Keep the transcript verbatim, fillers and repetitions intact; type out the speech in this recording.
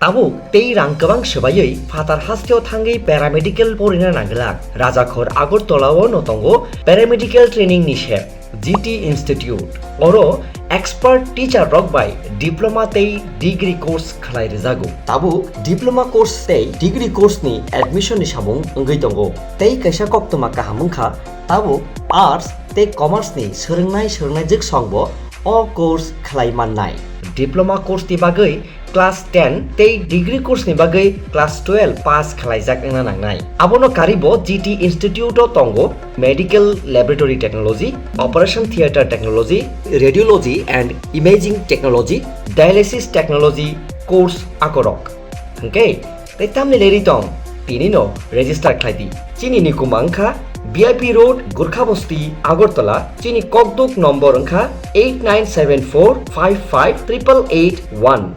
Tabuk tei rang kwbang swbaiwi phatar hasteo thangwi paramedical porina nangwlak. Rajakhor Agartala-o no tongo paramedical training ni sep, G T Institute. Oro expert teacher rok bai diploma tei degree course khlai rwjago. Tabuk diploma course tei degree course ni admission ni samung wngwi tongo. Tei kaisa koktwma kaham wngkha, tabuk arts tei commerce ni swrwngnai swrwngnai jwksong bo o course khlai mannai. Diploma course ni bagwi class ten tei degree course ni bagwi class twelve pass khlaijak wngna nangnai. Abono karibo G T Institute o tongo Medical Laboratory Technology, Operation Theatre Technology, Radiology and Imaging Technology, Dialysis Technology course akorok. Hwnkhe tei tamni leri tong, tini no register khlai di. Chini ni kuma wngkha B I P Road, Gurkha Bosti, Agartala. Chini kokduk nombor wngkha eight nine seven four five five triple eight one.